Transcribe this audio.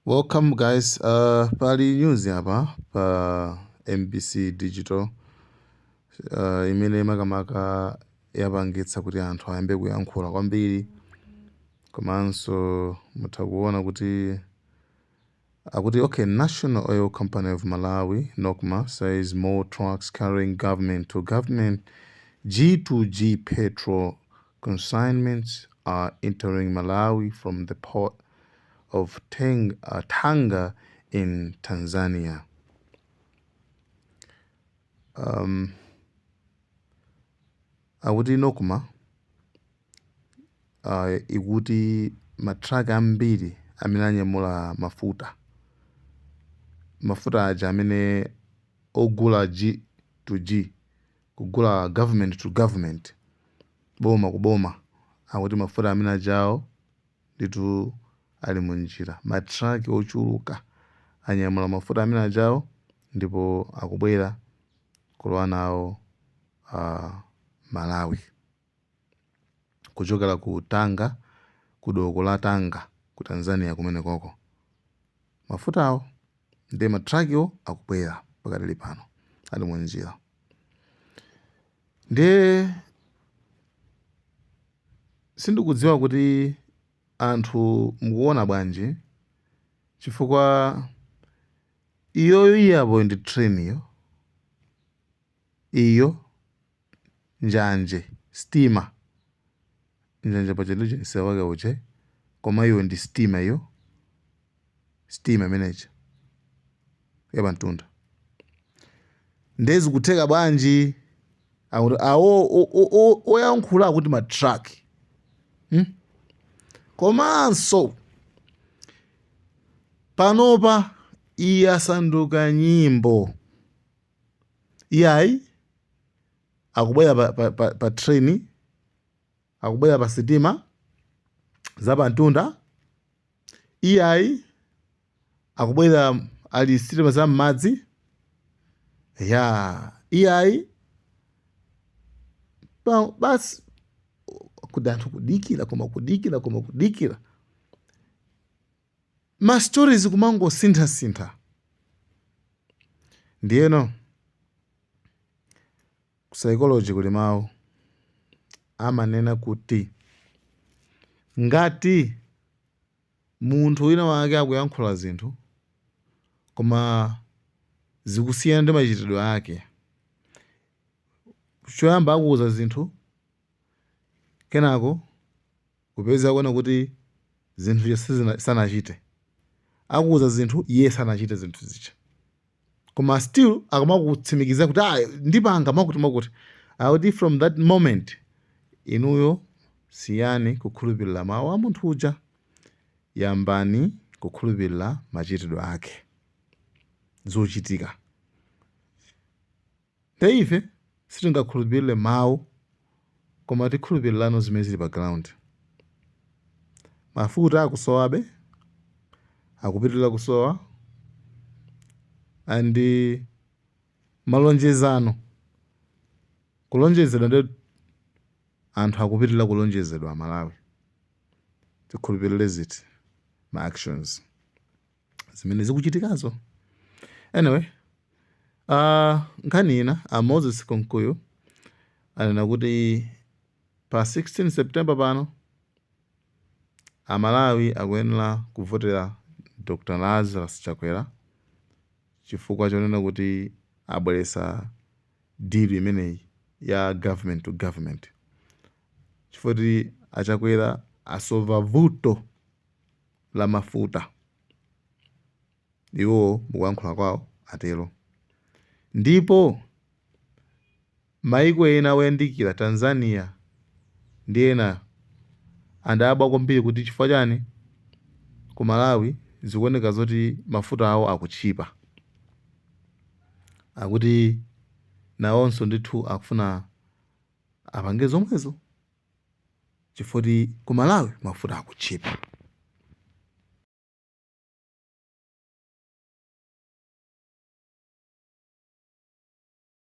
Welcome guys. Pali news apa pa MBC Digital imene makamaka yapangitsa kuti anthu ayambe kuyankhula kwambiri, komanso mutha kuona kuti akuti, okay, National Oil Company of Malawi, NOCMA, says more trucks carrying government to government, G2G, petrol consignments are entering Malawi from the port of Tanga in Tanzania. Akuti NOCMA ikuti matraki ambiri amene anyamula mafuta, mafuta aja amene ogula G to G, kugula government to government, boma ku boma, akuti mafuta amene ajawo nditu ali munjira. Matraki ochuluka anyamula mafuta amene ajawo ndipo akubwera kulowa nawo Malawi kuchokera ku Tanga, ku doko la Tanga ku Tanzania kumene koko. Mafutawo ndi matrakiwo akubwera pakatili pano, ali munjira. Ndiye sindikudziwa kuti anthu mukuona bwanji, chifukwa iyoyo iyapo ndi train iyo, iyo njanje, stima, njanje paja ndicho msewu wake uche, koma iyo ndi stima, iyo stima imeneyi yapamtunda. Ndezi kutheka bwanji akuti awo oyankhula akuti matraki, Komanso panopa iyasanduka nyimbo, iyayi akubwera pa train, akubwera pa sitima zapamtunda, iyayi akubwera ali sitima za m'madzi ya, iyayi basi kuti anthu kudikira, koma kudikira, koma kudikira, ma stories kumangosinthasintha. Ndiyeno ku psychology kuli mawu amanena kuti ngati munthu wina wake akuyankhula zinthu koma zikusiyana ndi machitidwe ake, choyamba akuwuza zinthu, kenako kupeza kuona kuti zinthu sanachite, akuwuza zinthu, iye sanachite zinthu zija, koma still akumakutsimikiza kuti, "Ah, ndipanga makuti makuti," akuti from that moment inuyo siyani kukhulupirira mawu a munthu uja, yambani kukhulupirira machitidwe ake, zochitika. Nde ife sitingakhulupirire mawu, koma tikhulupirirano zimene zili pa ground. Mafuta akusowabe, akupitirira kusowa, and malonjezano, kulonjezedwa, ndi anthu akupitirira kulonjezedwa. Amalawi tikhulupirire ziti? Ma actions, zimene zikuchitikazo. Anyway, nkhani ina, a Moses Kunkuyu anena kuti pa 16 September pano Amalawi akuyenera kuvotera Dr Lazarus Chakwera, chifukwa chonena kuti abweresa deal imeneyi ya government to government, chifukwa kuti aChakwera asolva vuto la mafuta. Iwo mukuyankhula kwawo atero. Ndipo maiko ena oyandikira, Tanzania ndi ena, adabwa kwambiri kuti chifukwa chani ku Malawi zikuoneka zoti mafuta awo akutchipa. Akuti nawonso ndithu akufuna apange zomwezo, chifukwa ku Malawi mafuta akutchipa.